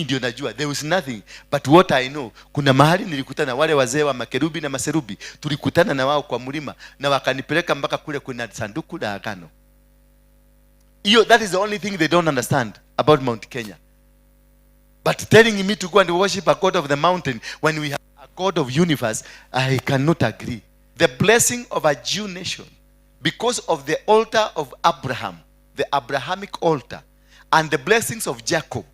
Mimi ndio najua there was nothing, but what I know, kuna mahali nilikutana wale wazee wa makerubi na maserubi, tulikutana na wao kwa mlima na wakanipeleka mpaka kule kuna sanduku la agano. Hiyo, that is the only thing they don't understand about Mount Kenya. But telling me to go and worship a God of the mountain when we have a God of universe, I cannot agree. The blessing of a Jew nation, because of the altar of Abraham, the Abrahamic altar, and the blessings of Jacob.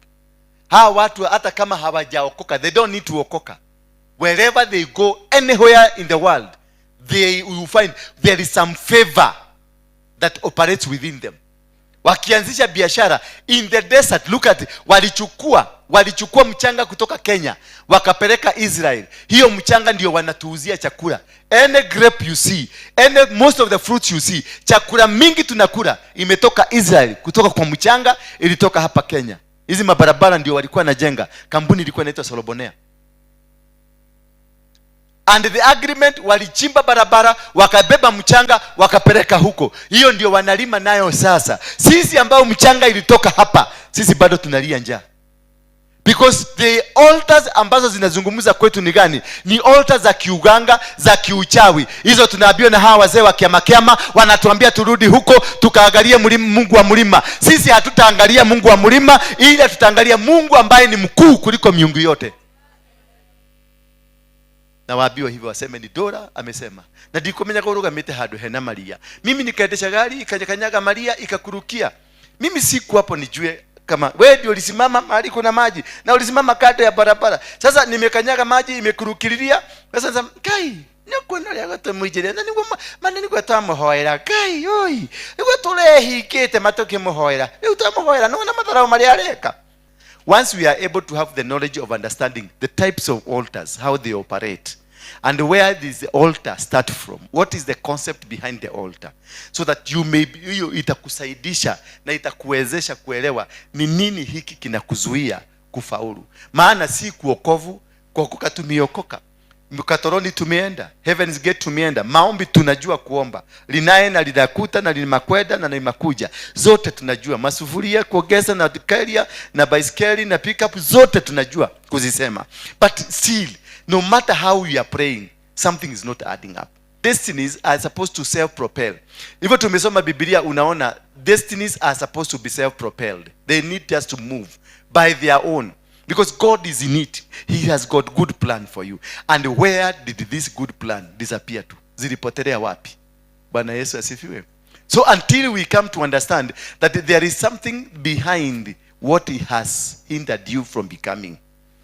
Hawa watu hata kama hawajaokoka, they don't need to okoka. Wherever they go, anywhere in the world, they will find there is some favor that operates within them. Wakianzisha biashara in the desert, look at, walichukua mchanga kutoka Kenya wakapeleka Israel. Hiyo mchanga ndio wanatuuzia chakula. Any grape you see, any most of the fruits you see, chakula mingi tunakula imetoka Israel, kutoka kwa mchanga ilitoka hapa Kenya. Hizi mabarabara ndio walikuwa wanajenga. Kampuni ilikuwa inaitwa Solobonea. And the agreement, walichimba barabara, wakabeba mchanga, wakapeleka huko. Hiyo ndio wanalima nayo sasa. Sisi ambao mchanga ilitoka hapa, sisi bado tunalia njaa, because the altars ambazo zinazungumza kwetu ni gani? Ni altars za kiuganga, za kiuchawi. Hizo tunaambiwa na hawa wazee wa kiamakiama, wanatuambia turudi huko tukaangalie mlima, Mungu wa mlima. Sisi hatutaangalia Mungu wa mlima, ila tutaangalia Mungu ambaye ni mkuu kuliko miungu yote. Na waambiwa hivyo waseme ni Dora amesema. Na ndikumenyaga urugamite handu hena maria. Mimi nikaendesha gari, ikakanyaga maria, ikakurukia. Mimi siku hapo nijue kama wewe ndio ulisimama mahali kuna maji na ulisimama kando ya barabara. Sasa nimekanyaga maji, imekurukiriria. Sasa kai nikuona ũrĩa gũtũmũinjĩria na nĩguo mana nĩguo twamũhoera. Ngai oi, nĩguo tũrehingĩte ma tũkĩmũhoera, rĩu twamũhoera nĩwona matharau marĩa areka. Once we are able to have the knowledge of understanding the types of altars, how they operate, and where this altar start from, what is the concept behind the altar, so that you may be, hiyo itakusaidisha na itakuwezesha kuelewa ni nini hiki kinakuzuia kufaulu. Maana si kuokovu, kuokoka tumeokoka, Mkatoroni tumeenda, Heaven's Gate tumeenda, maombi tunajua kuomba, linaye na linakuta na limakwenda na limakuja, zote tunajua, masufuria kuongeza na carrier na baiskeli na pickup zote tunajua kuzisema, but still, no matter how you are praying, something is not adding up. Destinies are supposed to self propel. Hivyo tumesoma Biblia, unaona destinies are supposed to be self propelled. They need just to move by their own, because God is in it. He has got good plan for you. And where did this good plan disappear to? Zilipotelea wapi? Bwana Yesu asifiwe. So until we come to understand that there is something behind what has hindered you from becoming,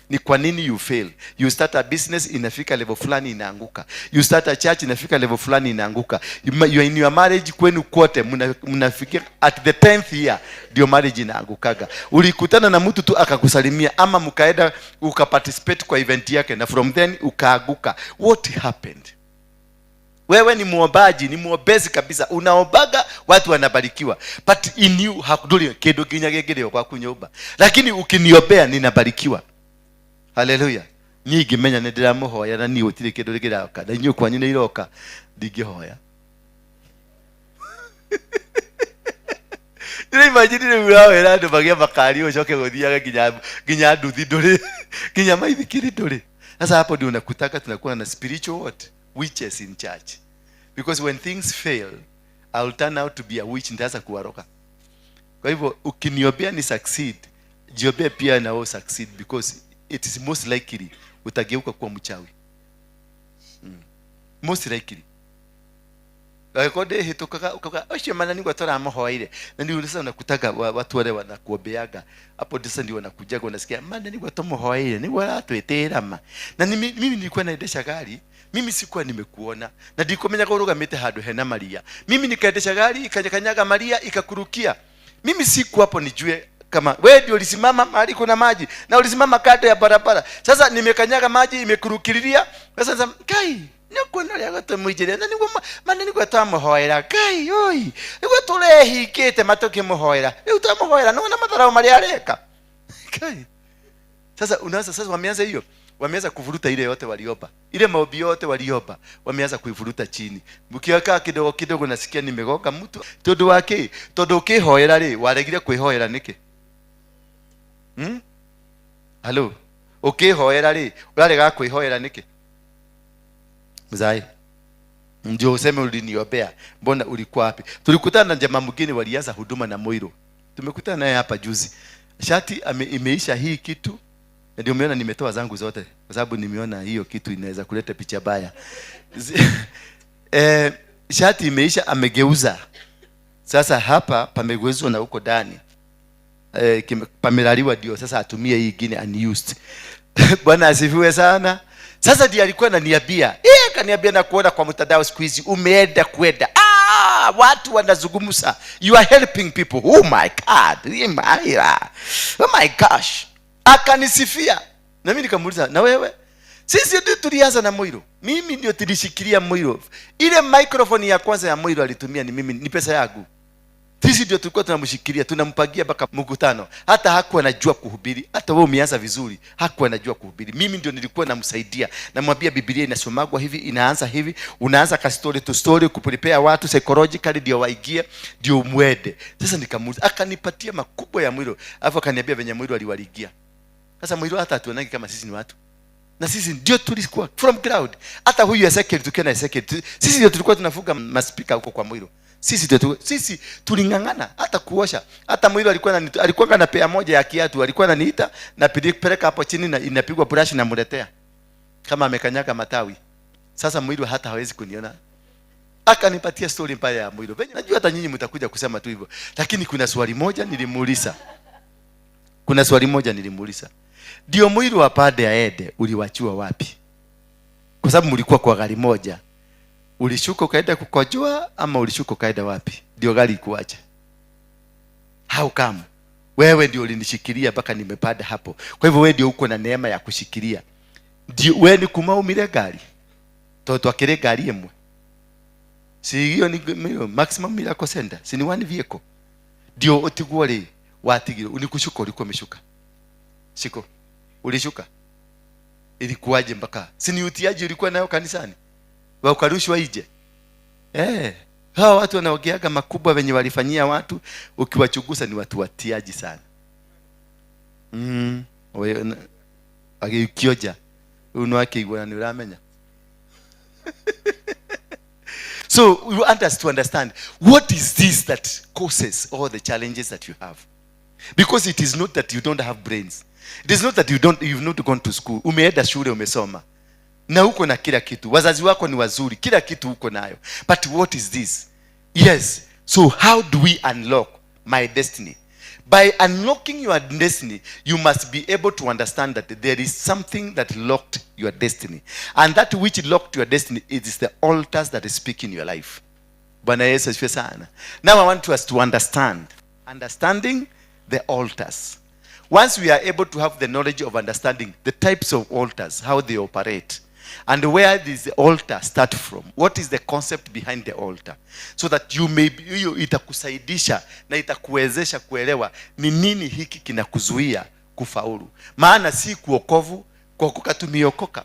ni kwa nini you fail. You start a business, inafika level fulani, inaanguka. You start a church, inafika level fulani, inaanguka. You are in your marriage, kwenu kote mnafikia at the 10th year ndio marriage inaangukaga. Ulikutana na mtu tu akakusalimia, ama mkaenda ukaparticipate kwa event yake, na from then ukaaguka. What happened? Wewe ni muombaji, ni muombezi kabisa, unaombaga watu wanabarikiwa, but in you hakuduri kindu nginya gĩngĩrĩo gwaku nyũmba, lakini ukiniombea ninabarikiwa. Haleluya! Niĩ ingĩmenya nĩ ndĩramũhoya na niĩ gũtirĩ kĩndũ kĩroka na inyuĩ kwanyu nĩ iroka, ndingĩhoya. Ndĩraimagine rĩu ũrawĩra andũ magĩe makari, ũcoke gũthiaga nginya nduthi ndũrĩ, nginya maithikiri ndũrĩ. Sasa hapo ndio unakutaka tunakuwa na spiritual what? Witches in church, because when things fail, I will turn out to be a witch. Nitaanza kuwaroga. Kwa hivyo ukiniombea ni succeed, jiombee pia na wewe succeed, because it is most likely utageuka kuwa mchawi. Most likely angĩkorwo ndĩhĩtũkaga ũkauga ũcio mana nĩguo tũramũhoire, na ndio sasa unakutaga watu wale wanakuombeaga hapo, sasa ndio wanakujaga, unasikia mana nĩguo tũmũhoire nĩguo aratwĩtĩra ma na mimi nilikuwa naendesha gari, mimi sikuwa nimekuona na ndikumenyaga ũrũgamĩte handũ hena maria. Mimi nikaendesha gari, ikakanyaga maria, ikakurukia. Mimi siku hapo nijue kama wewe ndio ulisimama mahali kuna maji na ulisimama kando ya barabara. Sasa nimekanyaga maji, imekurukiriria. Sasa kai nikuona ũrĩa gũtũmũinjĩria na nĩguo mana nĩguo twamũhoera. Ngai oi, nĩguo tũrehingĩte ma tũkĩmũhoera, rĩu twamũhoera nĩwona matharau marĩa areka. Ngai, sasa unaanza, sasa wameanza hiyo, wameanza kuvuruta ile yote waliomba, ile maombi yote waliomba wameanza kuivuruta chini. Mkiweka kidogo kidogo, nasikia nimegonga mtu. Tondu wa kĩ? Tondu ũkĩhoera rĩ, waregire kwĩhoera nĩkĩ? Halo, ukihoera ri urarega kwihoera niki? Mzai, ndio useme uliniombea, mbona ulikuwa wapi? Tulikutana na jamaa mwingine walianza huduma na Moiro, tumekutana naye hapa juzi. Shati imeisha hii kitu, na ndio umeona nimetoa zangu zote kwa sababu nimeona hiyo kitu inaweza kuleta picha baya. Shati imeisha, amegeuza sasa, hapa pamegeuzwa na huko ndani pamelaliwa, ndio sasa atumie hii ingine unused. Bwana asifiwe sana. Sasa ndiye alikuwa ananiambia, akaniambia na kuona kwa mtandao siku hizi umeenda kwenda, watu wanazungumza, you are helping people. Oh my God, oh my gosh, akanisifia. Na mimi nikamuuliza, na wewe? Sisi ndio tulianza na Moiro. Mimi ndio tulishikilia Moiro. Ile microphone ya kwanza ya Moiro alitumia ni mimi, ni pesa yangu. Sisi ndio tulikuwa tunamshikilia, tunampangia mpaka mkutano. Hata hakuwa anajua kuhubiri. Hata wewe umeanza vizuri, hakuwa anajua kuhubiri. Mimi ndio nilikuwa namsaidia. Namwambia Biblia inasomagwa hivi, inaanza hivi, unaanza ka story to story kuprepare watu psychologically ndio waingie, ndio mwende. Sasa nikamuuliza, akanipatia makubwa ya Mwiro. Alafu akaniambia venye Mwiro aliwaligia. Sasa Mwiro hata hatuonagi kama sisi ni watu. Na sisi ndio tulikuwa from ground. Hata huyu Ezekiel, tukiwa na Ezekiel, sisi ndio tulikuwa tunafuga maspika huko kwa Mwiro. Sisi ndio sisi tuling'ang'ana hata kuosha. Hata Mwiro alikuwa na pea moja ya kiatu, alikuwa ananiita na peleka hapo chini na inapigwa brush na mletea. Kama amekanyaga matawi. Sasa Mwiro hata hawezi kuniona. Akanipatia story mbaya ya Mwiro. Venye najua hata nyinyi mtakuja kusema tu hivyo. Lakini kuna swali moja nilimuuliza. Kuna swali moja nilimuuliza. Ndio Mwiro apande aende, uliwachiwa wapi? Kwa sababu mlikuwa kwa gari moja. Ulishuka ukaenda kukojoa ama ulishuka ukaenda wapi? Ndio gari ikuache. How come? Wewe ndio ulinishikilia mpaka nimepanda hapo. Kwa hivyo wewe ndio uko na neema ya kushikilia. Ndio wewe ni kumaumire gari. Toto twakire gari imwe. Si hiyo ni Maximum Miracle Center. Si ni one vehicle. Ndio utigwo ri watigire ni kushuka ulikuwa umeshuka. Shiko. Ulishuka. Ilikuwaje mpaka? Si ni utiaji ulikuwa nayo kanisani? Wakarushwa nje. Hawa watu wanaogeaga makubwa wenye walifanyia watu, ukiwachunguza ni watu watiaji sana. Agĩkioja rĩu no akĩigua na nĩ ũramenya. So you want us to understand what is this that causes all the challenges that you have. Because it is not that you don't have brains. It is not that you've not gone to school. Umeenda shule, umesoma. Na uko na kila kitu. Wazazi wako ni wazuri, kila kitu uko nayo. But what is this? Yes. So how do we unlock my destiny? By unlocking your destiny, you must be able to understand that there is something that locked your destiny. And that which locked your destiny is the altars that speak in your life. Bwana Yesu asifiwe sana. Now I want us to understand. Understanding the altars. Once we are able to have the knowledge of understanding the types of altars, how they operate, and where this altar start from, what is the concept behind the altar, so that you may be, hiyo itakusaidisha na itakuwezesha kuelewa ni nini hiki kinakuzuia kufaulu. Maana si kuokovu, kuokoka tumeokoka,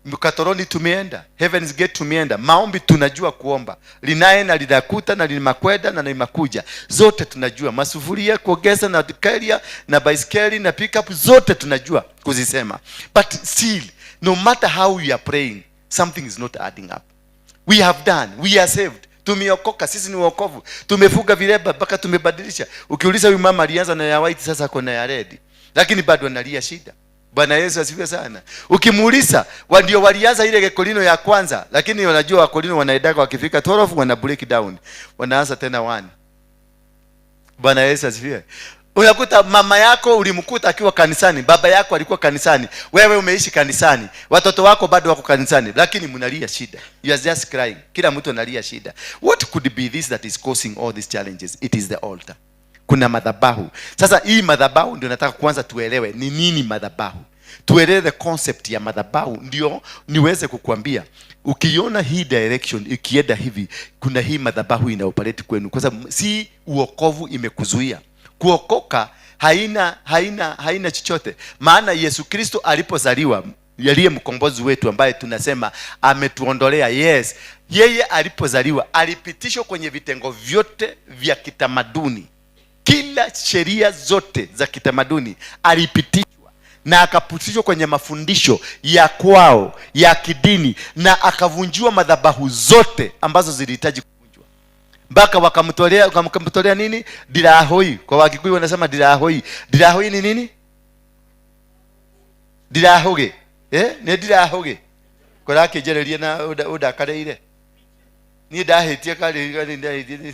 Mkatoroni tumeenda, Heaven's Gate tumeenda, maombi tunajua kuomba, linaye na linakuta na limakwenda na limakuja, zote tunajua, masufuria kuongeza na carrier na baiskeli na pickup zote tunajua kuzisema, but still no matter how you are praying, something is not adding up. We have done, we are saved, tumeokoka, sisi ni wokovu, tumefuga vireba mpaka tumebadilisha. Ukiuliza huyu mama alianza na ya white, sasa ako na ya red, lakini bado analia shida. Bwana Yesu asifiwe sana. Ukimuuliza ndio walianza ile Gekorino ya kwanza, lakini wanajua Wakorino wanaendaka wakifika 12 wana break down, wanaanza tena 1. Bwana Yesu asifiwe. Unakuta mama yako ulimkuta akiwa kanisani, baba yako alikuwa kanisani, wewe umeishi kanisani, watoto wako bado wako kanisani, lakini mnalia shida. You are just crying. Kila mtu analia shida. What could be this that is causing all these challenges? It is the altar. Kuna madhabahu. Sasa hii madhabahu ndio nataka kwanza tuelewe ni nini madhabahu. Tuelewe the concept ya madhabahu ndio niweze kukuambia. Ukiona hii direction ikienda hivi, kuna hii madhabahu ina operate kwenu, kwa sababu si uokovu imekuzuia. Kuokoka haina chochote. Maana Yesu Kristo alipozaliwa, yaliye mkombozi wetu ambaye tunasema ametuondolea, yes, yeye alipozaliwa alipitishwa kwenye vitengo vyote vya kitamaduni. Kila sheria zote za kitamaduni alipitishwa Na akapitishwa kwenye mafundisho ya kwao ya kidini, na akavunjiwa madhabahu zote ambazo zilihitaji kuvunjwa, mpaka wakamtolea nini? Dirahoi. Kwa Wakikuyu wanasema dirahoi. Dirahoi ni nini? Dirahoge. Ni dirahoge. Kora na undakareire. Niĩ ndahĩtia karĩ ndahĩtie.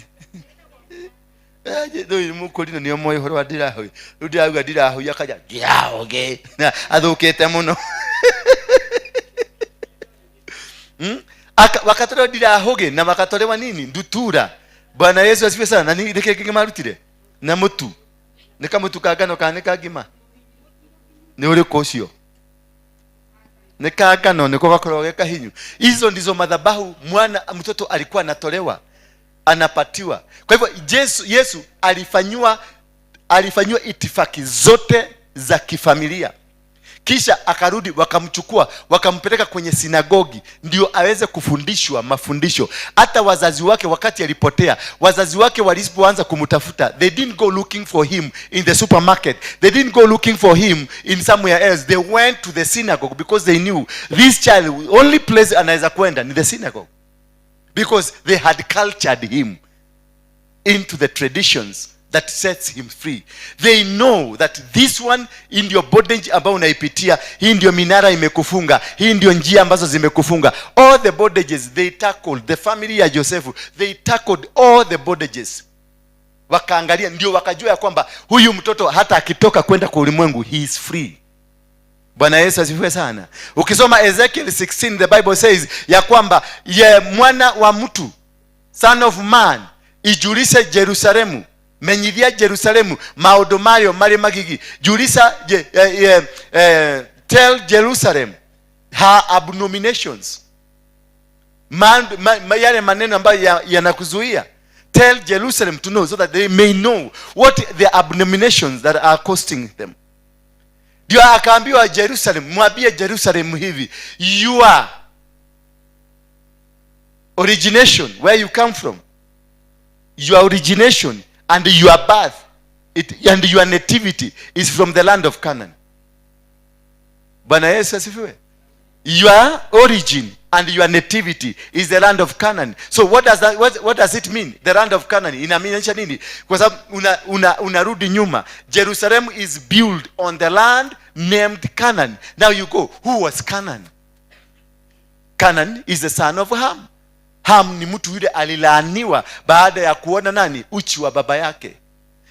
Rĩu mũkũrinũ nĩo moĩ ũhoro wa ndirahũi. Rĩu ndĩrauga ndirahũi, akaja ndirahoge na athũkĩte mũno. Wakatolewa ndirahoge na wakatolewa nini? Ndutura. Bwana Yesu asifiwe sana. Na nĩ kĩĩ kĩngĩ marutire? Na mũtu. Nĩ kamũtu ka ngano kana nĩ ka ngima? Nĩ ũrĩkũ ũcio? Nĩ ka ngano, nĩko gakoragwo ge kahinyu. Hizo ndizo madhabahu mwana mtoto alikuwa anatolewa, anapatiwa. Kwa hivyo Yesu alifanywa itifaki zote za kifamilia. Kisha akarudi, wakamchukua, wakampeleka kwenye sinagogi ndio aweze kufundishwa mafundisho. Hata wazazi wake wakati alipotea, wazazi wake walipoanza kumtafuta, they didn't go looking for him in the supermarket. They didn't go looking for him in somewhere else. They went to the synagogue because they knew this child, only place anaweza kwenda ni the synagogue. Because they had cultured him into the traditions that sets him free. They know that this one, hii ndio bondage ambayo unaipitia, hii ndio minara imekufunga, hii ndio njia ambazo zimekufunga. All the bondages they tackled, the family ya Joseph, they tackled all the bondages. Wakaangalia, ndio wakajua ya kwamba huyu mtoto hata akitoka kwenda kwa ulimwengu, he is free. Bwana Yesu asifiwe sana. Ukisoma Ezekiel 16, the Bible says ya kwamba ye mwana wa mtu, son of man, ijulishe Jerusalemu, menyithia Jerusalemu maundu mayo mari magigi. Julisa je, tell Jerusalem her abominations. Yale maneno ambayo yanakuzuia. Tell Jerusalem to know so that they may know what the abominations that are costing them. Ndio akaambiwa Jerusalem, mwambie Jerusalem hivi, your origination, where you come from, your origination and your birth and your nativity is from the land of Canaan. Bwana Yesu asifiwe. Your origin and your nativity is the land of Canaan. So what does it mean? The land of Canaan inamaanisha nini? Kwa sababu unarudi nyuma. Jerusalem is built on the land named Canaan. Now you go, who was Canaan? Canaan is the son of Ham. Ham ni mtu yule alilaaniwa baada ya kuona nani? Uchi wa baba yake.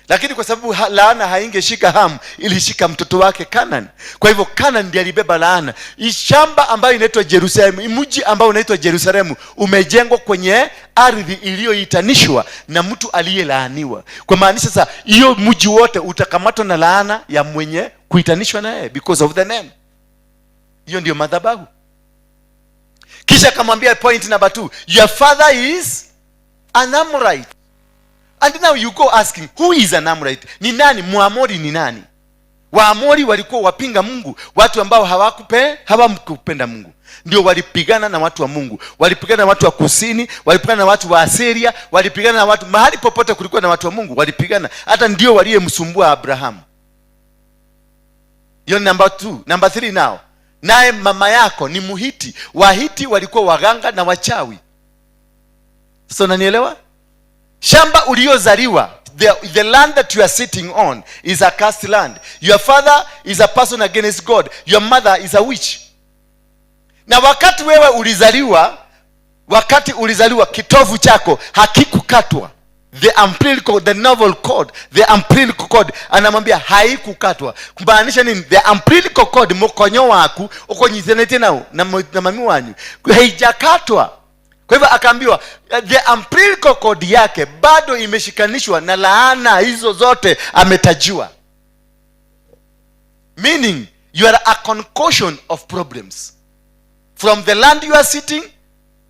Lakini kwa sababu laana haingeshika Ham, ilishika mtoto wake Canaan. Kwa hivyo Canaan ndiye alibeba laana. Shamba ambayo inaitwa Jerusalem, mji ambao unaitwa Jerusalem umejengwa kwenye ardhi iliyoitanishwa na mtu aliyelaaniwa. Kwa maana sasa hiyo mji wote utakamatwa na laana ya mwenye kuitanishwa naye because of the name. Hiyo ndio madhabahu. Kisha akamwambia point number 2, your father is an Amorite. And now you go asking, who is an Amorite? Ni nani? Muamori ni nani? Waamori walikuwa wapinga Mungu, watu ambao hawakupenda Mungu. Ndio walipigana na watu wa Mungu. Walipigana na watu wa kusini, walipigana na watu wa Asiria, walipigana na watu mahali popote kulikuwa na watu wa Mungu, walipigana. Hata ndio waliyemsumbua Abrahamu. Hiyo ni number 2. Number 3 now. Naye mama yako ni Muhiti. Wahiti walikuwa waganga na wachawi. Sasa unanielewa? Shamba uliozaliwa, the land that you are sitting on is a cursed land. Your father is a person against God. Your mother is a witch. Na wakati wewe ulizaliwa, wakati ulizaliwa kitovu chako hakikukatwa. The umbilical, the navel cord, the umbilical cord, anamwambia haikukatwa. Kumaanisha nini? The umbilical cord, mkonyo waku ukonyithanĩtie nao na mami wanyu, haijakatwa. Kwa hivyo akaambiwa the umbilical cord yake bado imeshikanishwa na laana hizo zote ametajiwa. Meaning you are a concoction of problems. From the land you are sitting,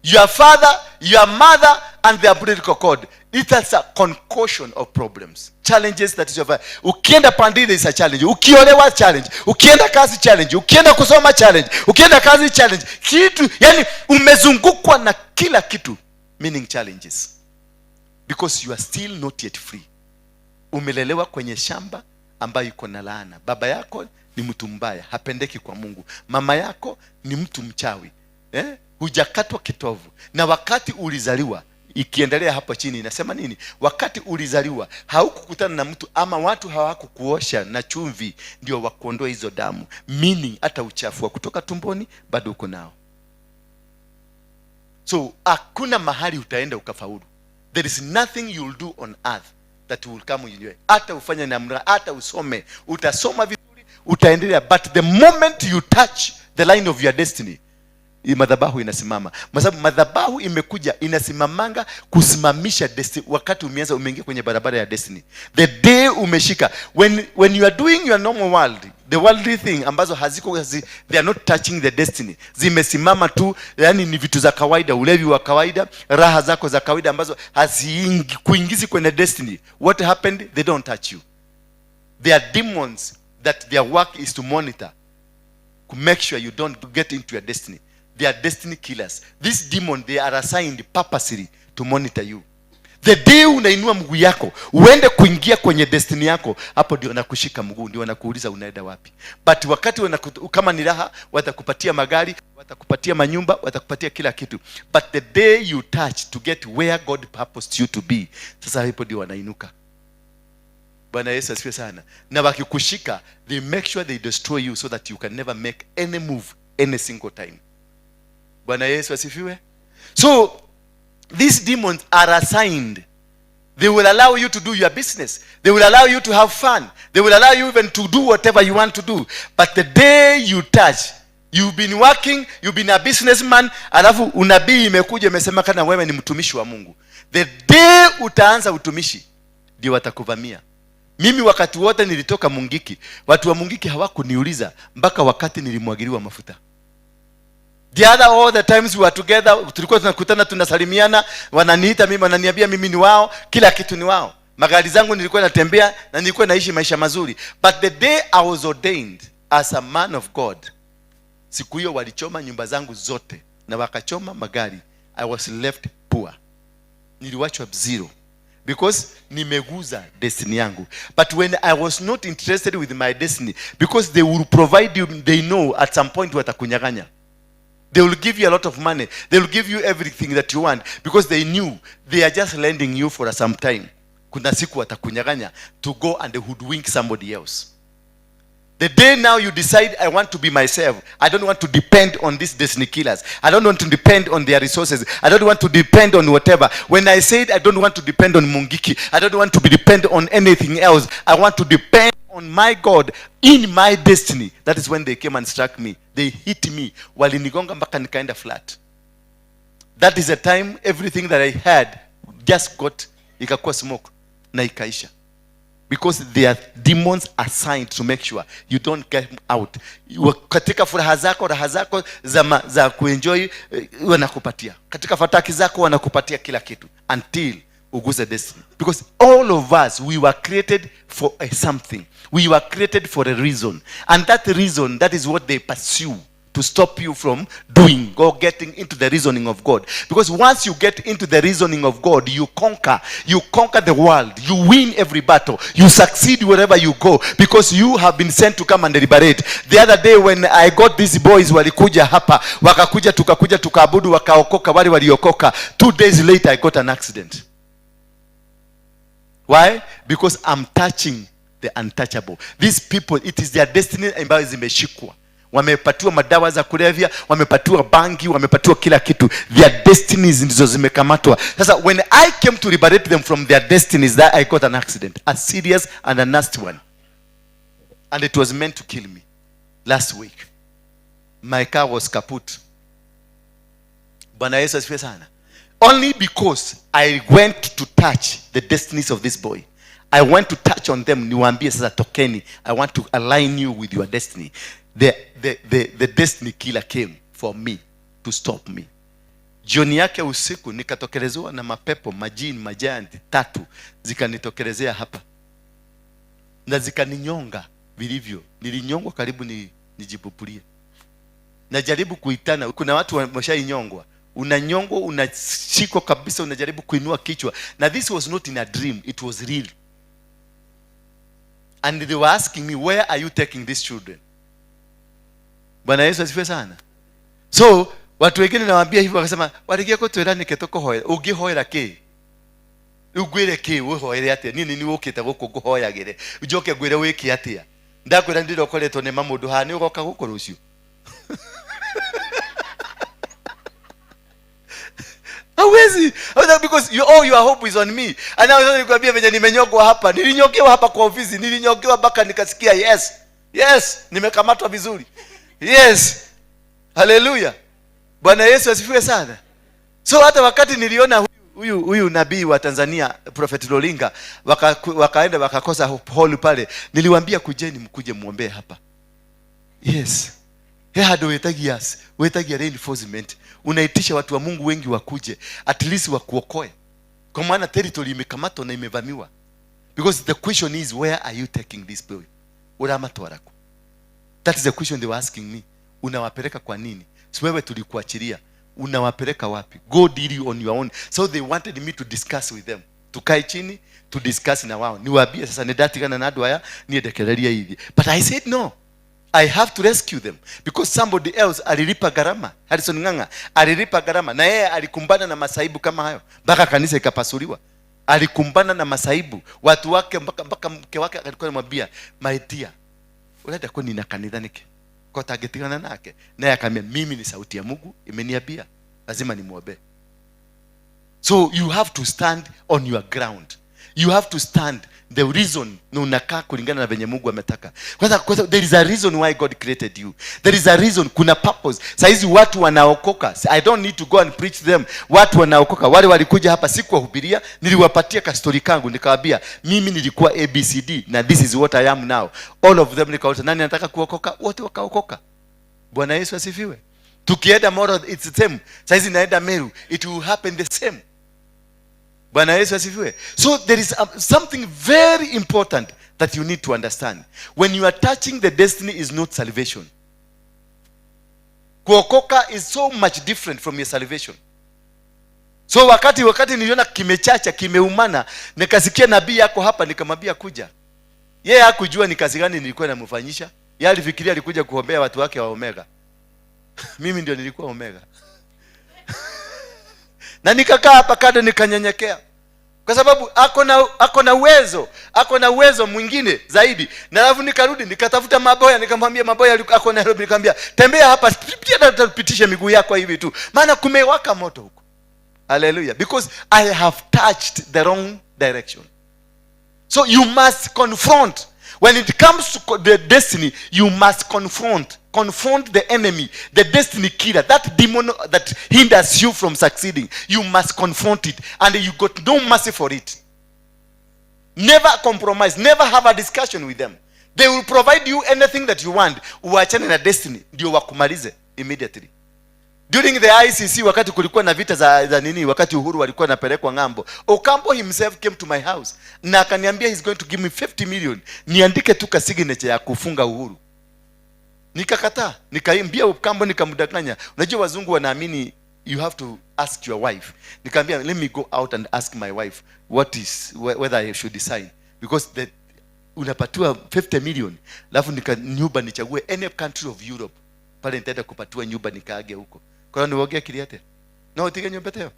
your father, your mother, and the umbilical cord. It is a concoction of problems. Challenges that is your father. Ukienda pandile is a challenge. Ukiolewa challenge. Ukienda kazi challenge. Ukienda kusoma challenge. Ukienda kazi challenge. Kitu, yani umezungukwa na kila kitu. Meaning challenges. Because you are still not yet free. Umelelewa kwenye shamba ambayo iko na laana. Baba yako Ni mtu mbaya, hapendeki kwa Mungu. Mama yako ni mtu mchawi, eh? Hujakatwa kitovu. Na wakati ulizaliwa, ikiendelea hapo chini inasema nini? Wakati ulizaliwa haukukutana na mtu ama watu hawakukuosha na chumvi ndio wakuondoe hizo damu, meaning hata uchafu wa kutoka tumboni bado uko nao. So hakuna mahali utaenda ukafaulu. There is nothing you'll do on earth that will come with you. Hata ufanye namna, hata usome, utasoma vizuri, utaendelea, but the moment you touch the line of your destiny, hii madhabahu inasimama, kwa sababu madhabahu imekuja inasimamanga kusimamisha destiny. Wakati umeanza, umeingia kwenye barabara ya destiny, the day umeshika, when you are doing your normal world, the worldly thing ambazo haziko they are not touching the destiny, zimesimama tu, yani ni vitu za kawaida, ulevi wa kawaida, raha zako za kawaida ambazo haziingi kuingizi kwenye destiny. What happened? They don't touch you. There are demons that their work is to monitor, to make sure you don't get into your destiny. They are destiny killers. This demon, they are assigned purposely to monitor you. The day unainua mguu yako uende kuingia kwenye destiny yako, hapo ndio wanakushika mguu, ndio wanakuuliza unaenda wapi. But wakati kama ni raha, watakupatia magari, watakupatia manyumba, watakupatia kila kitu. But the day you touch to get where God purposed you to be, sasa hapo ndio wanainuka. Bwana Yesu asifiwe sana. Na wakikushika, they make sure they destroy you so that you can never make any move any single time. Bwana Yesu asifiwe. So these demons are assigned. They will allow you to do your business. They will allow you to have fun. They will allow you even to do whatever you want to do. But the day you touch, you've been working, you've been a businessman, alafu unabii imekuja imesema kana wewe ni mtumishi wa Mungu. The day utaanza utumishi, ndio watakuvamia. Mimi wakati wote nilitoka Mungiki, watu wa Mungiki hawakuniuliza mpaka wakati nilimwagiliwa mafuta. The other, all the times we were together, tulikuwa tunakutana, tunasalimiana, wananiita mimi, wananiambia mimi ni wao, kila kitu ni wao. Magari zangu nilikuwa natembea na nilikuwa naishi maisha mazuri. But the day I was ordained as a man of God, siku hiyo walichoma nyumba zangu zote na wakachoma magari. I was left poor. Niliwachwa zero because nimeguza destiny yangu. But when I was not interested with my destiny, because they will provide you, they know at some point watakunyang'anya. They will give you a lot of money. They will give you everything that you want because they knew they are just lending you for some time. Kuna siku watakunyang'anya to go and hoodwink somebody else. The day now you decide, "I want to be myself. I don't want to depend on these destiny killers. I don't want to depend on their resources. I don't want to depend on whatever." When I said I don't want to depend on Mungiki, I don't want to be depend on anything else. I want to depend on my God in my destiny. That is when they came and struck me. They hit me. Walinigonga mpaka nikaenda flat. That is the time everything that I had just got, ikakuwa smoke na ikaisha, because there are demons assigned to make sure you don't get out. Katika furaha zako, raha zako za kuenjoy, wanakupatia. Katika fataki zako wanakupatia kila kitu until uguze destiny, because all of us, we were created for a something. We were created for a reason, and that reason, that is what they pursue to stop you from doing or getting into the reasoning of God. Because once you get into the reasoning of God, you conquer. You conquer the world. You win every battle. You succeed wherever you go because you have been sent to come and liberate. The other day when I got these boys, walikuja hapa, wakakuja, tukakuja tukaabudu, wakaokoka, wale waliokoka. 2 days later I got an accident. Why? Because I'm touching the untouchable. These people, it is their destiny ambayo zimeshikwa. Wamepatiwa madawa za kulevya, wamepatiwa bangi, wamepatiwa kila kitu. Their destinies ndizo zimekamatwa. Sasa when I came to liberate them from their destinies, that I got an accident, a serious and a nasty one. And it was meant to kill me. Last week my car was kaput. Bwana Yesu asifiwe sana. Only because I went to touch the destinies of this boy. I went to touch on them, niwaambie sasa tokeni, I want to align you with your destiny. The destiny killer came for me to stop me. Jioni yake usiku nikatokelezewa na mapepo, majini, magiant tatu zikanitokelezea hapa na zikaninyonga vilivyo. Nilinyongwa karibu nijipupulie. Najaribu kuitana. Kuna watu wameshainyongwa, unanyongwa, unashikwa kabisa, unajaribu kuinua kichwa. Na this was not in a dream, it was real. And they were asking me, where are you taking these children? Bwana Yesu asifiwe sana. So watu wengine nawaambia hivyo, wakasema warigia gutwira nike tukuhoera, ungihoera ki? Riu ngwire ki wihoere atia? Ni ni wukite guku nguhoyagire, njoke ngwire wike atia? Ndakwira ndirokoretwo ni mamundu haha, ni ugoka guku rucio? Hawezi. Because all your hope is on me. And now nikwambia venye nimenyongwa hapa, nilinyongewa hapa kwa ofisi, nilinyongewa mpaka nikasikia yes. Yes, nimekamatwa vizuri. Yes. Hallelujah. Bwana Yesu asifiwe sana. So hata wakati niliona huyu nabii wa Tanzania Prophet Lolinga wakaenda wakakosa hall pale, niliwaambia kujeni mkuje muombe hapa. Yes. He hado wetagia reinforcement. Unaitisha watu wa Mungu wengi wakuje, at least wakuokoe. Kwa maana territory imekamatwa na imevamiwa. Because the question is, where are you taking this boy? Uramatwara ku? That is the question they were asking me. Unawapeleka kwa nini? Si wewe tulikuachilia. Unawapeleka wapi? Go deal on your own. So they wanted me to discuss with them. Tukae chini, to discuss na wao. Niwaambie sasa nidatigana na andũ aya, niendekererie hivi. But I said no. I have to rescue them because somebody else alilipa gharama. Harrison Ng'ang'a alilipa gharama, na yeye alikumbana na masaibu kama hayo mpaka kanisa ikapasuliwa. Alikumbana na masaibu watu wake, mpaka mke wake alikuwa anamwambia, my dear, unaenda kunina kanitha niki? Kwa tangitigana nake. Naye akamwambia, mimi ni sauti ya Mungu imeniambia lazima nimuombe. So you have to stand on your ground. You have to stand the reason na unakaa kulingana na venye Mungu ametaka. Kwanza, there is a reason why God created you. There is a reason, kuna purpose. Saizi watu wanaokoka. I don't need to go and preach them. Watu wanaokoka. Wale walikuja hapa sikuwahubiria, niliwapatia ka story kangu, nikawaambia mimi nilikuwa ABCD na this is what I am now. All of them nikauliza nani anataka kuokoka? Wote wakaokoka. Bwana Yesu asifiwe. Tukienda Moro it's the same. Saizi naenda Meru, it will happen the same. Bwana Yesu asifiwe. So there is something very important that you need to understand. When you are touching the destiny is not salvation. Kuokoka is so much different from your salvation. So wakati niliona kimechacha, kimeumana, nikasikia nabii yako hapa, nikamwambia kuja. Yeye hakujua ni kazi gani nilikuwa namfanyisha. Yeye alifikiria alikuja kuombea watu wake wa Omega. Mimi ndio nilikuwa Omega. Na nikakaa hapa kando nikanyenyekea. Kwa sababu ako na uwezo mwingine zaidi. Na alafu nikarudi nikatafuta Maboya, nikamwambia Maboya ako Nairobi, nikamwambia tembea hapa, pia tupitishe miguu yako hivi tu. Maana kumewaka moto huko. Hallelujah. Because I have touched the wrong direction. So you must confront. When it comes to the destiny, you must confront. Confront the enemy, the destiny killer, that demon that hinders you from succeeding. You must confront it. And you got no mercy for it. Never compromise. Never have a discussion with them. They will provide you anything that you want. Uachane na destiny, ndio wakumalize immediately. During the ICC, wakati kulikuwa na vita za nini, wakati Uhuru alikuwa anapelekwa ng'ambo, Ocampo himself came to my house na akaniambia he's going to give me 50 million niandike tu ka signature ya kufunga Uhuru. Nikakataa, nikaimbia Ocampo, nikamdanganya. Unajua wazungu wanaamini you have to ask your wife. Nikamwambia let me go out and ask my wife whether I should sign, because the unapatiwa 50 million alafu nika nyumba nichague any country of Europe pale nitaenda kupatiwa nyumba nikaage huko. Kwa hiyo niwogea kiriate no utige nyumba teo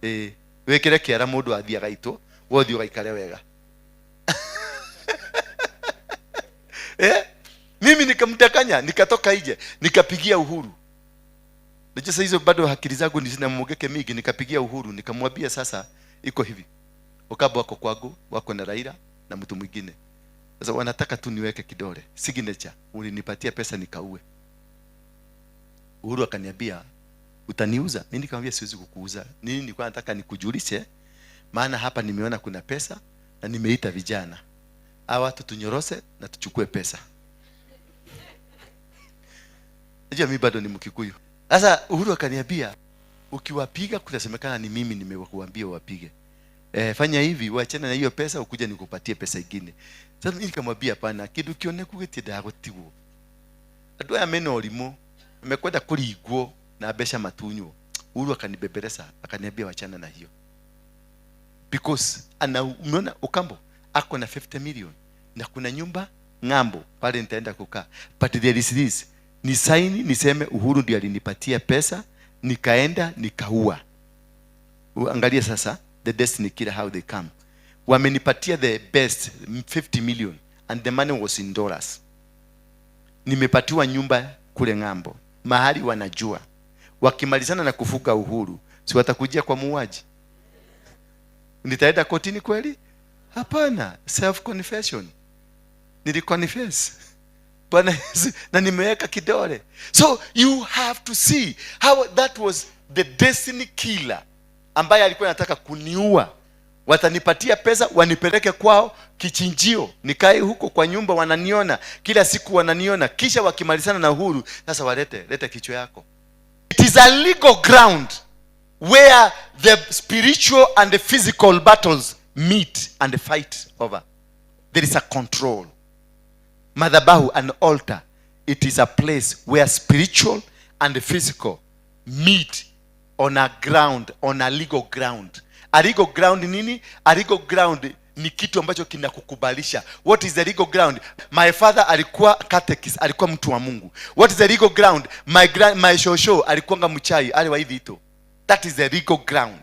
eh wikire kiara mundu athiaga itu wothi ugaikare wega. Mimi nikamdanganya, nikatoka nje, nikapigia Uhuru. Najua sasa hizo bado akili zangu ni zina mugeke mingi, nikapigia Uhuru nikamwambia sasa iko hivi. Ocampo wako kwangu, wako na Raila na mtu mwingine. Sasa wanataka tu niweke kidole, signature, ulinipatia pesa nikaue. Uhuru akaniambia utaniuza? Mimi nikamwambia siwezi kukuuza. Nini nilikuwa nataka nikujulishe, maana hapa nimeona kuna pesa na nimeita vijana. Hawa watu tunyorose na tuchukue pesa. Najua mimi bado ni Mkikuyu. Sasa Uhuru akaniambia ukiwapiga kutasemekana ni mimi nimekuambia wapige. Fanya hivi, uachane na hiyo pesa ukuje nikupatie pesa nyingine. Sasa mimi nikamwambia hapana, kindu kione kugitiendaga gutigwo. Andu aya mena ũrimũ, mekwenda kũringwo na mbeca matunywo. Uhuru akanibembeleza, akaniambia wachana na hiyo. Because umeona Ocampo Ako na 50 million na kuna nyumba ng'ambo pale nitaenda kukaa. But there is this, ni saini niseme Uhuru ndio alinipatia pesa, nikaenda nikaua. Angalia sasa the destiny killer, how they come. Wamenipatia the best 50 million and the money was in dollars. Nimepatiwa nyumba kule ng'ambo mahali wanajua wakimalizana na kufuga Uhuru, si watakujia kwa muuaji? Nitaenda kotini kweli? Hapana. Self confession, niliconfess. Bwana Yesu, na nimeweka kidole. So you have to see how that was the destiny killer ambaye alikuwa anataka kuniua. Watanipatia pesa wanipeleke kwao kichinjio, nikae huko kwa nyumba, wananiona kila siku, wananiona. Kisha wakimalizana na Uhuru, sasa walete, lete kichwa yako. It is a legal ground where the spiritual and the physical battles meet and fight over. There is a control. Madhabahu, an altar, it is a place where spiritual and physical meet on a ground, on a legal ground. A legal ground nini? A legal ground ni kitu ambacho kinakukubalisha. What is the legal ground? My father alikuwa catechist, alikuwa mtu wa Mungu. What is the legal ground? My shosho alikuwanga mchawi ali wa hivi. That is the legal ground.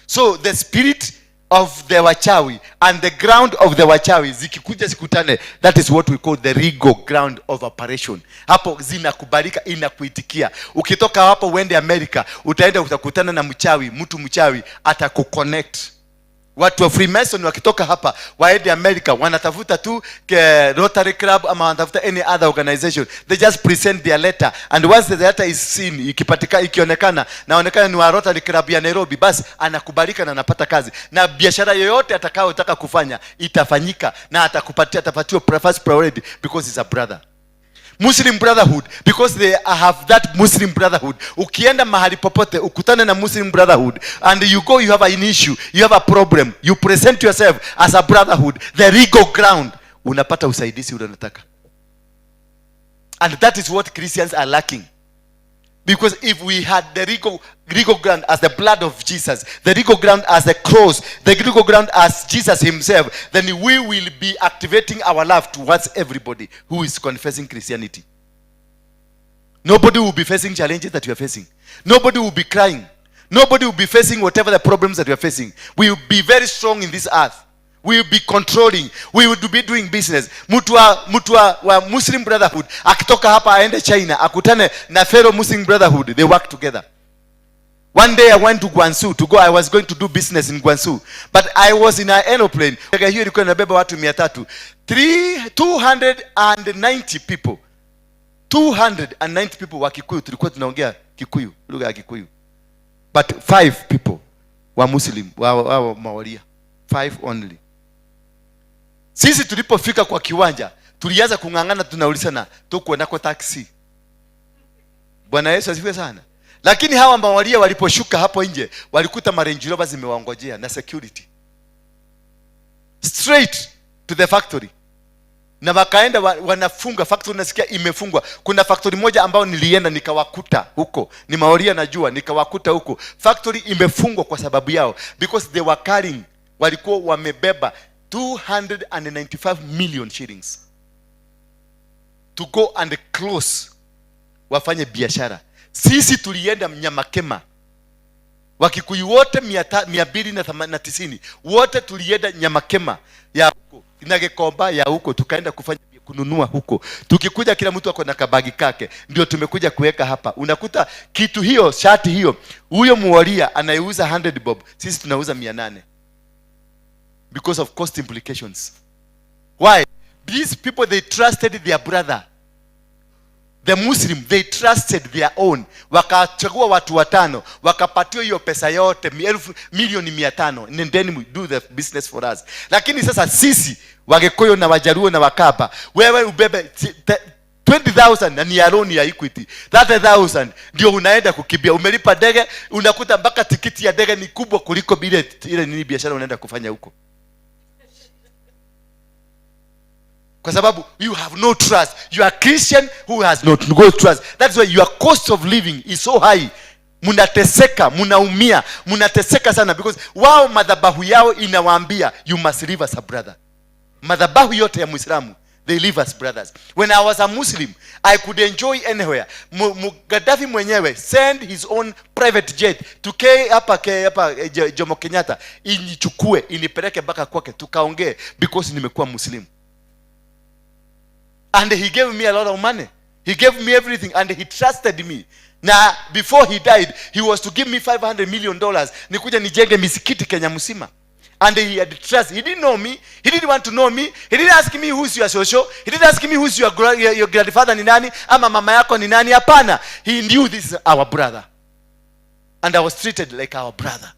So the spirit of the wachawi and the ground of the wachawi zikikuja zikutane, that is what we call the legal ground of operation. Hapo zinakubalika, inakuitikia. Ukitoka hapo uende America, utaenda utakutana na mchawi, mtu mchawi atakuconnect. Watu wa Freemason wakitoka hapa waende America, wanatafuta tu Rotary Club ama wanatafuta any other organization. They just present their letter, and once the letter is seen, ikipatika, ikionekana, naonekana ni wa Rotary Club ya Nairobi, basi anakubalika na anapata kazi, na biashara yoyote atakayotaka kufanya itafanyika na atakupatia, atapatiwa first priority because he's a brother. Muslim Brotherhood, because they have that Muslim Brotherhood. Ukienda mahali popote ukutane na Muslim Brotherhood and you go, you have an issue, you have a problem, you present yourself as a brotherhood, the legal ground, unapata usaidizi ule unataka. And that is what Christians are lacking, because if we had the legal ground as the blood of Jesus, the legal ground as the cross, the legal ground as Jesus himself, then we will be activating our love towards everybody who is confessing Christianity. Nobody will be facing challenges that you are facing. Nobody will be crying. Nobody will be facing whatever the problems that you are facing. We will be very strong in this earth. We will be controlling. We will be doing business. Mtu wa Muslim Brotherhood akitoka hapa aende China akutane na fellow Muslim Brotherhood, they work together. One day I went to Guangzhou to go. I was going to do business in Guangzhou, but I was in an aeroplane. Ndege hiyo ilikuwa inabeba watu 300. 290 people. 290 people wa Kikuyu, tulikuwa tunaongea Kikuyu, lugha ya Kikuyu. But five people wa Muslim, wa Mawaria. Five only. Sisi tulipofika kwa kiwanja, tulianza kung'ang'ana, tunaulizana, tukwenda kwa taxi. Bwana Yesu asifiwe sana. Lakini hawa mawaria waliposhuka hapo nje, walikuta maRange Rover zimewangojea na security. Straight to the factory. Na wakaenda wanafunga factory, nasikia imefungwa. Kuna factory moja ambayo nilienda nikawakuta huko, ni maoria najua, nikawakuta huko factory imefungwa kwa sababu yao, because they were carrying, walikuwa wamebeba 295 million shillings to go and close, wafanye biashara. Sisi tulienda Nyamakema, Wakikuyu wote 290 wote tulienda Nyamakema ya huko na Gikomba ya huko, tukaenda kufanya kununua huko. Tukikuja kila mtu ako na kabagi kake, ndio tumekuja kuweka hapa. Unakuta kitu hiyo, shati hiyo, huyo muoria anaiuza 100 bob, sisi tunauza 800 because of cost implications. Why? These people, they trusted their brother the Muslim. They trusted their own. Wakachagua watu watano, wakapatiwa hiyo pesa yote, elfu milioni 500, nendeni do the business for us. Lakini sasa sisi Wagikuyu na Wajaluo na Wakamba, wewe ubebe 20,000 na ni ya loan ya Equity, 30,000 ndio unaenda kukimbia. Umelipa ndege, unakuta mpaka tikiti ya ndege ni kubwa kuliko ile nini biashara unaenda kufanya huko, kwa sababu you have no trust. You are Christian who has not no trust. That's why your cost of living is so high. Mnateseka, mnaumia, mnateseka sana, because wao madhabahu yao inawaambia you must live as a brother. Madhabahu yote ya Muislamu, they live as brothers. When I was a Muslim, I could enjoy anywhere. Gaddafi mwenyewe send his own private jet to K hapa K hapa Jomo Kenyatta, inichukue inipeleke mpaka kwake tukaongee, because nimekuwa Muslim. And he gave me a lot of money, he gave me everything, and he trusted me. Na before he died, he was to give me $500 million nikuja nijenge misikiti Kenya mzima. And he had trust. He didn't know me, he didn't want to know me, he didn't ask me who's your shosho, he didn't ask me who's your grandfather ni nani ama mama yako ni nani. Hapana, he knew this is our brother, and I was treated like our brother,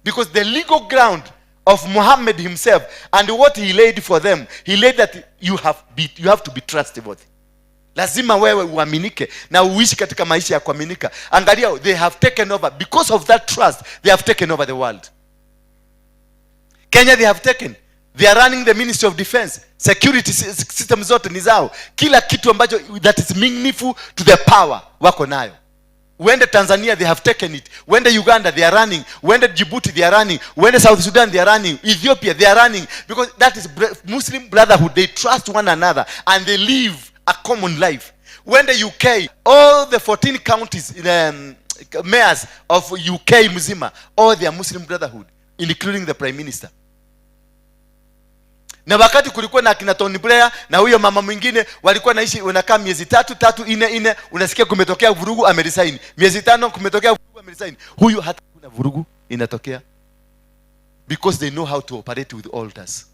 because the legal ground of Muhammad himself and what he laid for them, he laid that you have to be trustworthy. Lazima wewe uaminike na uishi katika maisha ya kuaminika. Angalia, they have taken over. Because of that trust, they have taken over the world. Kenya they have taken. They are running the Ministry of Defense. Security system zote ni zao. Kila kitu ambacho that is meaningful to the power, wako nayo. Uende Tanzania, they have taken it. Uende Uganda, they are running. Uende Djibouti, they are running. Uende South Sudan, they are running. Ethiopia, they are running, because that is Muslim Brotherhood. They trust one another and they live a common life. Uende UK, all the 14 counties, mayors of UK mzima, all they are Muslim Brotherhood, including the prime minister. Na wakati kulikuwa na akina Tony Blair na huyo mama mwingine, walikuwa naishi, unakaa miezi tatu tatu, nne nne, unasikia kumetokea vurugu, ameresign. Miezi 5 kumetokea vurugu, ameresign. Huyu hata kuna vurugu inatokea, because they know how to operate with altars.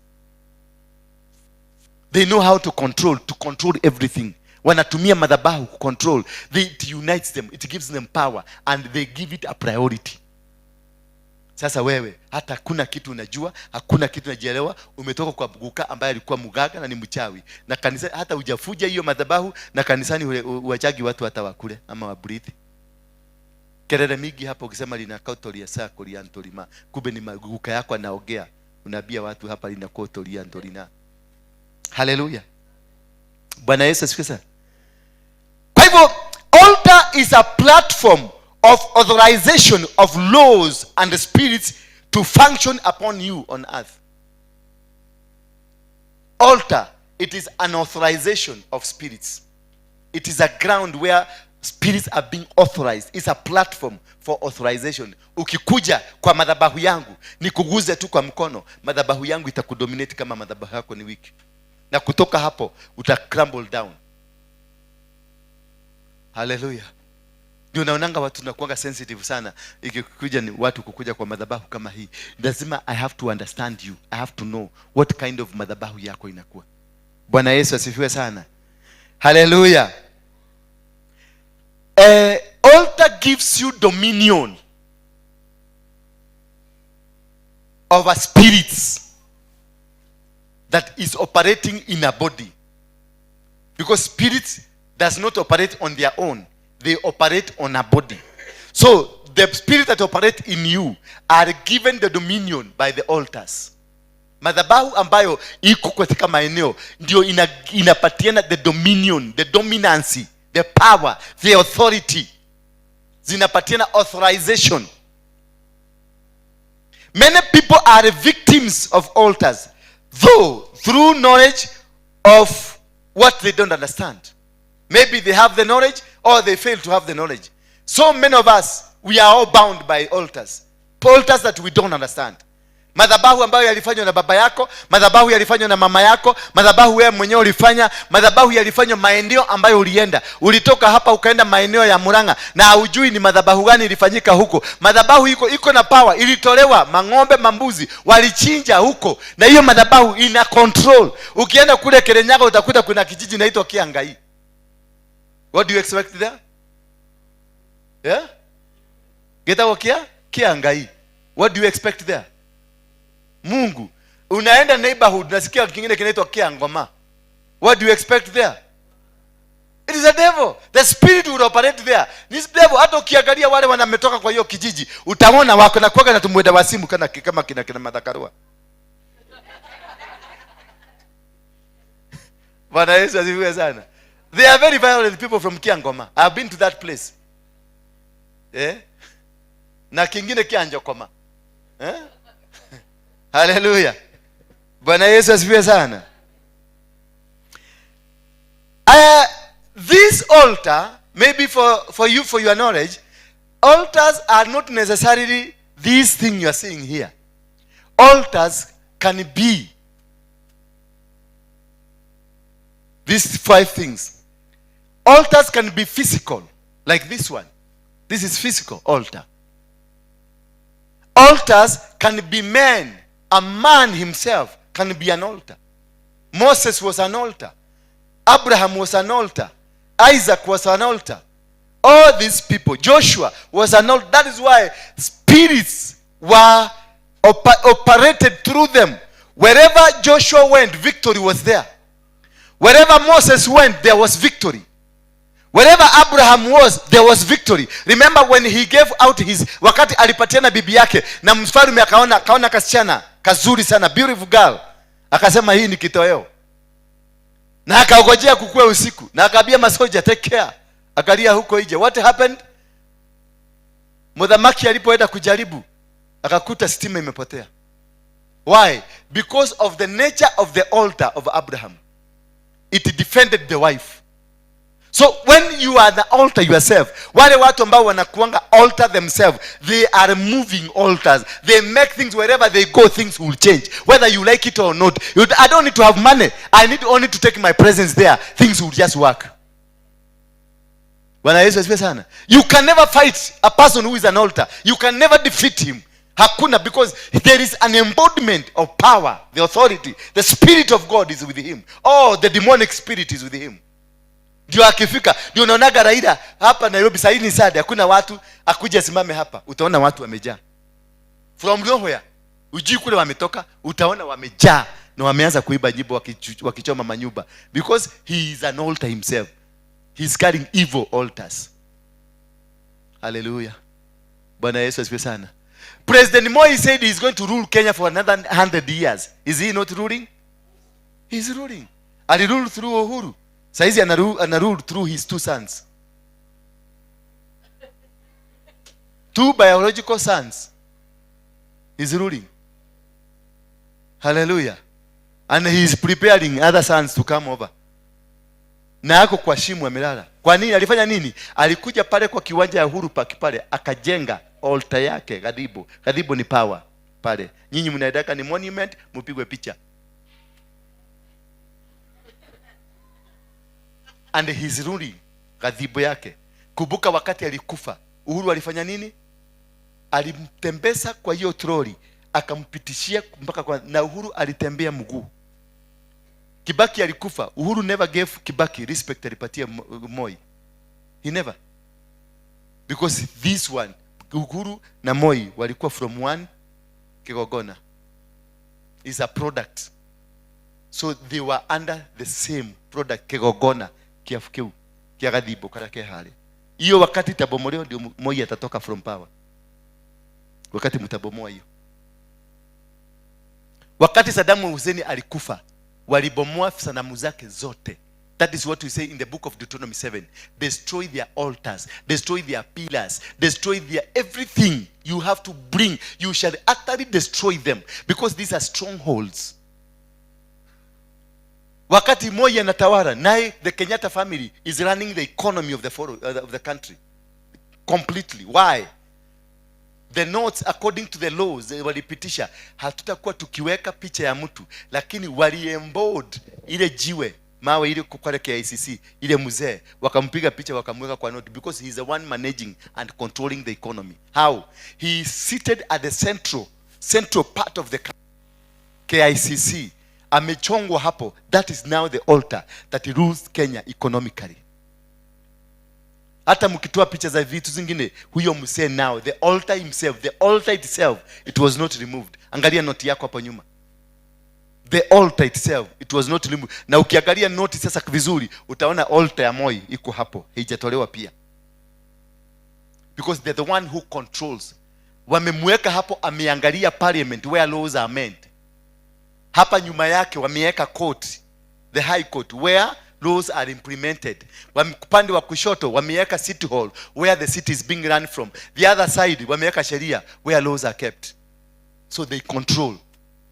They know how to control everything. Wanatumia madhabahu kucontrol. It unites them, it gives them power, and they give it a priority. Sasa wewe hata hakuna kitu unajua, hakuna kitu unajielewa. Umetoka kwa guka ambaye alikuwa mganga na ni mchawi, na kanisa hata hujafuja hiyo madhabahu, na kanisani uwachagi watu hata wakule ama wabreathe. Kelele mingi hapo ukisema lina kautoria saa antolima, kumbe ni maguka yako anaongea. Unaambia watu hapa lina kotoria antolina. Haleluya, Bwana Yesu asifiwe sana. Kwa hivyo altar is a platform of authorization of laws and spirits to function upon you on earth. Altar, it is an authorization of spirits. It is a ground where spirits are being authorized. It's a platform for authorization. Ukikuja kwa madhabahu yangu, nikuguze tu kwa mkono, madhabahu yangu itakudominate kama madhabahu yako ni weak, na kutoka hapo uta crumble down. Haleluya! Ndio naonanga watu tunakuanga sensitive sana ikikuja ni watu kukuja kwa madhabahu kama hii. Lazima I have to understand you, I have to know what kind of madhabahu yako inakuwa. Bwana Yesu asifiwe sana. Haleluya. Altar gives you dominion over spirits that is operating in a body, because spirits does not operate on their own, they operate on a body. So the spirit that operate in you are given the dominion by the altars. Madhabahu ambayo iko katika maeneo ndio inapatiana the dominion, the dominancy, the power, the authority. Zinapatiana authorization. Many people are victims of altars, though through knowledge of what they don't understand. Maybe they have the knowledge or they fail to have the knowledge. So many of us, we are all bound by altars, altars that we don't understand. Madhabahu ambayo yalifanywa na baba yako, madhabahu yalifanywa na mama yako, madhabahu wewe mwenyewe ulifanya, madhabahu yalifanywa maeneo ambayo ulienda. Ulitoka hapa ukaenda maeneo ya Murang'a na haujui ni madhabahu gani ilifanyika huko. Madhabahu iko na power, ilitolewa mang'ombe, mambuzi, walichinja huko, na hiyo madhabahu ina control. Ukienda kule Kirinyaga utakuta kuna kijiji inaitwa Kiangai. What do you expect there? Yeah? Getago kia Kiangai. What do you expect there? Mungu. Unaenda neighborhood, nasikia kingine kinaitwa Kiangoma. What do you expect there? It is a devil. The spirit will operate there. This devil, hata ukiangalia wale wanametoka kwa hiyo kijiji, utaona wako na kuwaga na tumwenda wasimu kana kama kina Mathakarua. Bwana Yesu asifiwe sana. They are very violent people from Kiangoma. I have been to that place. Na kingine Kianjokoma. Hallelujah. Bwana Yesu asifiwe sana. This altar, maybe for you, for your knowledge, altars are not necessarily this thing you are seeing here. Altars can be these five things. Altars can be physical, like this one. This is physical altar. Altars can be men. A man himself can be an altar. Moses was an altar. Abraham was an altar. Isaac was an altar. All these people, Joshua was an altar. That is why spirits were operated through them. Wherever Joshua went, victory was there. Wherever Moses went, there was victory. Wherever Abraham was, there was victory. Remember when he gave out his, wakati alipatiana bibi yake na mfalme akaona kasichana kazuri sana, beautiful girl, akasema hii ni kitoweo, na akaogojea kukue usiku, na akaambia masoja, take care, akalia huko nje. What happened? Muthamaki alipoenda kujaribu akakuta stima imepotea. Why? Because of the nature of the altar of Abraham. It defended the wife. So when you are the altar yourself, wale watu ambao wanakuanga altar themselves, they are moving altars. They make things, wherever they go, things will change. Whether you like it or not. I don't need to have money. I need only to take my presence there. Things will just work. Bwana Yesu asifiwe sana. You can never fight a person who is an altar. You can never defeat him. Hakuna, because there is an embodiment of power, the authority. The spirit of God is with him. Oh, the demonic spirit is with him. Ndio akifika, ndio unaonaga Raila hapa Nairobi saa hii ni Sunday, hakuna watu, akuja asimame hapa, utaona watu wamejaa. From nowhere. Ujui kule wametoka, utaona wamejaa na wameanza kuiba nyimbo, wakichoma manyumba, because he is an altar himself. He is carrying evil altars. Hallelujah. Bwana Yesu asifiwe sana. President Moi said he is going to rule Kenya for another 100 years. Is he not ruling? He is ruling. Alirule through Uhuru. Saizi ana rule through his two sons. Two biological sons. He's ruling. Hallelujah. And he is preparing other sons to come over. Na ako kwa shimo amelala. Kwa nini? Alifanya nini? Alikuja pale kwa kiwanja ya Uhuru Park pale akajenga altar yake Gathibo. Gathibo ni power pale. Nyinyi mnaendaka ni monument, mpigwe picha. And his ruling Gathibo yake. Kumbuka wakati alikufa, Uhuru alifanya nini? Alimtembeza kwa hiyo troli, akampitishia mpaka kwa, na Uhuru alitembea mguu. Kibaki alikufa, Uhuru never gave Kibaki respect alipatia Moi. He never. Because this one, Uhuru na Moi walikuwa from one kigogona. Is a product. So they were under the same product, kigogona kiafu kiu kia Gathibo karia ke haria. Hiyo wakati itabomolewa ndio Moi atatoka from power. Wakati mtabomoa hiyo. Wakati Saddam Hussein alikufa, walibomoa sanamu zake zote. That is what we say in the book of Deuteronomy 7. Destroy their altars, destroy their pillars, destroy their everything you have to bring. You shall utterly destroy them because these are strongholds. Wakati Moi anatawala, naye the Kenyatta family is running the economy of the country completely. Why? The notes according to the laws walipitisha, hatutakuwa tukiweka picha ya mtu, lakini waliembod ile jiwe mawe ile kwa KICC, ile mzee wakampiga picha wakamweka kwa note because he is the one managing and controlling the economy. How? He is seated at the central part of the KICC. Amechongwa hapo. That is now the altar that rules Kenya economically. Hata mkitoa picha za vitu zingine, huyo mzee now, the altar himself, the altar itself, it was not removed. Angalia noti yako hapo nyuma. The altar itself, it was not removed. Na ukiangalia noti sasa vizuri, utaona altar ya Moi iko hapo, haijatolewa pia. Because they're the one who controls. Wamemweka hapo, ameangalia parliament where laws are made. Hapa nyuma yake wameweka court, the high court where laws are implemented. Upande wa kushoto wameweka city hall where the city is being run from. The other side wameweka sheria where laws are kept. So they control,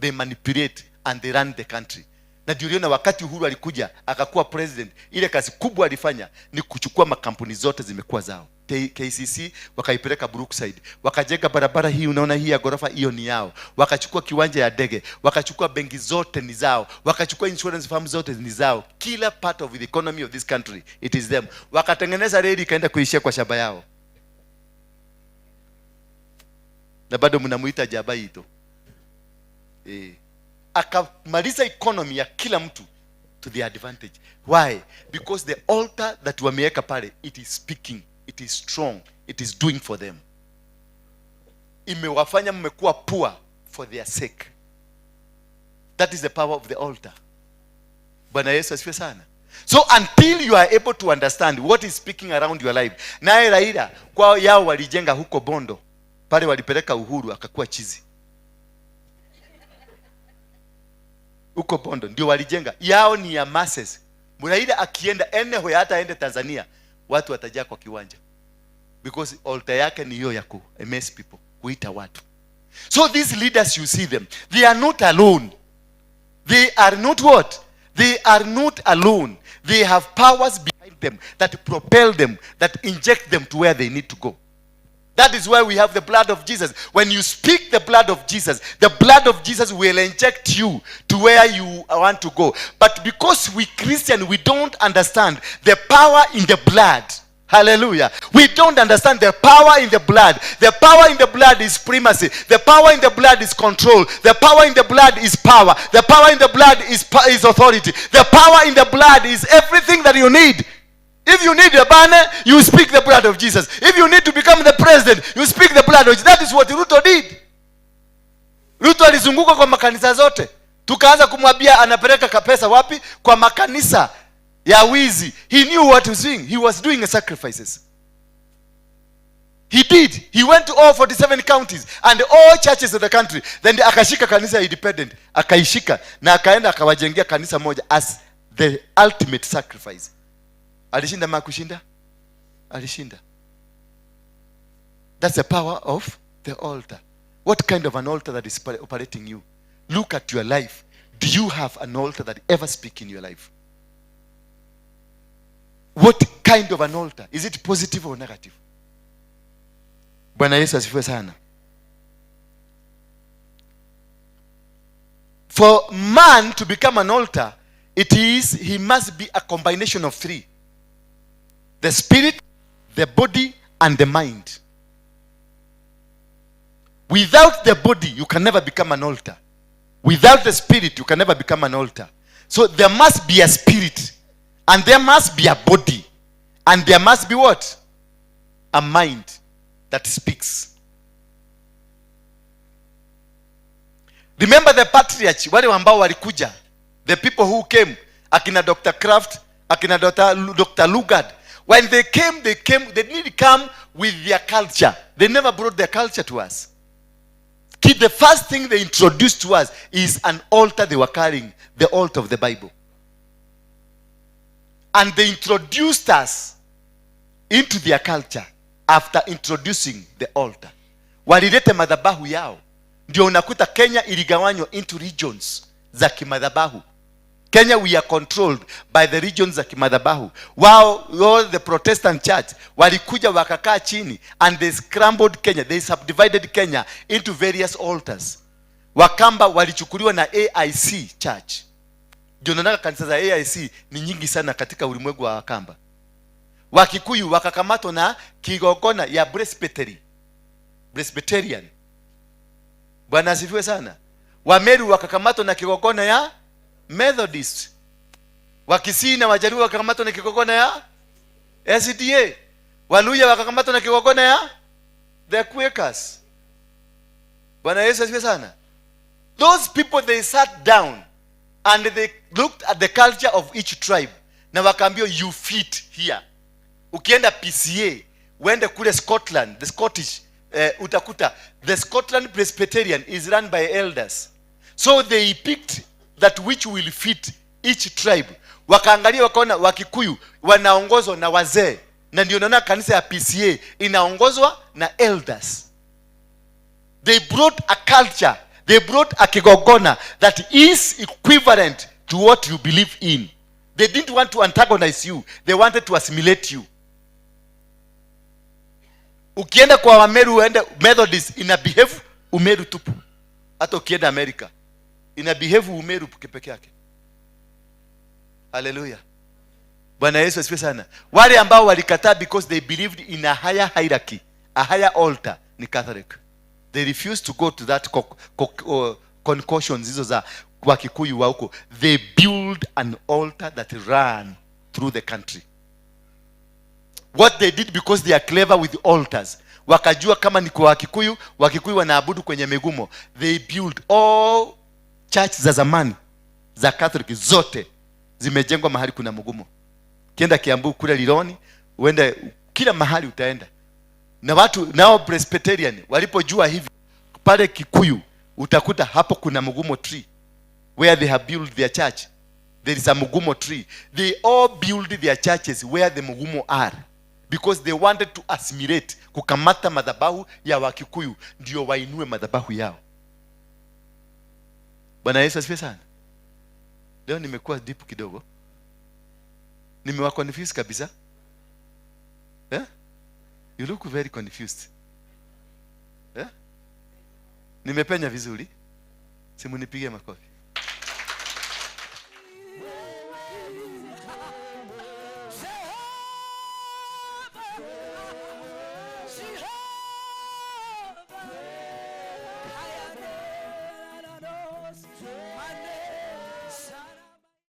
they manipulate And they run the country. Na ndio uliona wakati Uhuru alikuja akakuwa president, ile kazi kubwa alifanya ni kuchukua makampuni zote zimekuwa zao. KCC wakaipeleka Brookside, wakajenga barabara hii unaona hii ya ghorofa, hiyo ni yao. Wakachukua kiwanja ya ndege, wakachukua benki zote ni zao, wakachukua insurance firms zote ni zao. Kila part of the economy of this country, it is them. Wakatengeneza reli ikaenda kuishia kwa shamba yao, na bado mnamuita jabaito. Akamaliza economy ya kila mtu to their advantage. Why? Because the altar that wameweka pale, it is speaking, it is strong, it is doing for them. Imewafanya mmekuwa poor for their sake. That is the power of the altar. Bwana Yesu asifiwe sana. So until you are able to understand what is speaking around your life. Naye Raila, kwao yao walijenga huko Bondo pale, walipeleka Uhuru akakuwa chizi huko Bondo, ndio walijenga yao, ni ya masses. Raila akienda anywhere, hata aende Tanzania, watu watajaa kwa kiwanja because altar yake ni hiyo ya ku amaze people, kuita watu. So these leaders, you see them, they are not alone. They are not what? They are not alone. They have powers behind them that propel them, that inject them to where they need to go. That is why we have the blood of Jesus. When you speak the blood of Jesus, the blood of Jesus will inject you to where you want to go. But because we Christian, we don't understand the power in the blood. Hallelujah. We don't understand the power in the blood. The power in the blood is primacy. The power in the blood is control. The power in the blood is power. The power in the blood is authority. The power in the blood is everything that you need. If you need a banner, you speak the blood of Jesus. If you need to become the president, you speak the blood of Jesus. That is what Ruto did. Ruto alizunguka kwa makanisa zote. Tukaanza kumwambia anapeleka pesa wapi? Kwa makanisa ya wizi. He knew what he was doing. He was doing sacrifices. He did. He went to all 47 counties and all churches of the country. Then akashika kanisa ya Independent, akaishika na akaenda akawajengea kanisa moja as the ultimate sacrifice. Alishinda ama kushinda? Alishinda. That's the power of the altar. What kind of an altar that is operating you? Look at your life. Do you have an altar that ever speak in your life? What kind of an altar? Is it positive or negative? Bwana Yesu asifiwe sana. For man to become an altar, he must be a combination of three: the spirit, the body, and the mind. Without the body, you can never become an altar. Without the spirit, you can never become an altar. So there must be a spirit, and there must be a body, and there must be what? A mind that speaks. Remember the patriarch, wale ambao walikuja, the people who came, akina Dr. Kraft, akina Dr. Lugard. When they came, they came, they didn't come with their culture. They never brought their culture to us. The first thing they introduced to us is an altar they were carrying, the altar of the Bible. And they introduced us into their culture after introducing the altar. Walilete madhabahu yao. Ndio unakuta Kenya iligawanywa into regions za kimadhabahu. Kenya, we are controlled by the regions za kimadhabahu. Wao, all the Protestant church walikuja wakakaa chini and they scrambled Kenya. They subdivided Kenya into various altars. Wakamba walichukuliwa na AIC church. Ndio unaona kanisa za AIC ni nyingi sana katika ulimwengu wa Wakamba. Wakikuyu wakakamatwa na kigongona ya Presbytery. Presbyterian. Bwana asifiwe sana. Wameru wakakamatwa na kigongona ya Methodist. Wakisii na Wajaluo wakakamatwa na kigongona ya SDA. Waluya wakakamatwa na kigongona ya the Quakers. Bwana Yesu asifiwe sana. Those people, they sat down and they looked at the culture of each tribe na wakaambiwa, you fit here. Ukienda PCA, uende kule Scotland, the Scottish, utakuta the Scotland Presbyterian is run by elders. So they picked that which will fit each tribe. Wakaangalia wakaona Wakikuyu wanaongozwa na wazee, na ndio naona kanisa ya PCA inaongozwa na elders. They brought a culture They brought a kigongona that is equivalent to what you believe in. They didn't want to antagonize you, they wanted to assimilate you. Ukienda kwa Wameru, uende Methodist, ina behave Umeru tupu. Hata ukienda America, ina behave Umeru peke yake. Haleluya! Bwana Yesu asifiwe sana. Wale ambao walikataa because they believed in a higher hierarchy, a higher altar, ni Catholic. They refused to go to that concoctions hizo za Wakikuyu wa huko. They build an altar that ran through the country. What they did, because they are clever with altars, wakajua kama ni kwa Wakikuyu, Wakikuyu wanaabudu kwenye migumo. They build all church za zamani za Catholic, zote zimejengwa mahali kuna mgumo. Kienda Kiambu kule Rironi, uende kila mahali utaenda na watu. Nao Presbyterian walipojua hivi, pale Kikuyu utakuta hapo kuna mugumo tree where they have built their church. There is a mugumo tree. They all build their churches where the mugumo are because they wanted to assimilate, kukamata madhabahu ya Wakikuyu ndio wainue madhabahu yao. Bwana Yesu asifiwe sana. Leo nimekuwa deep kidogo, nimewa confuse kabisa, eh? You look very confused, eh? Nimepenya vizuri? Simunipige makofi.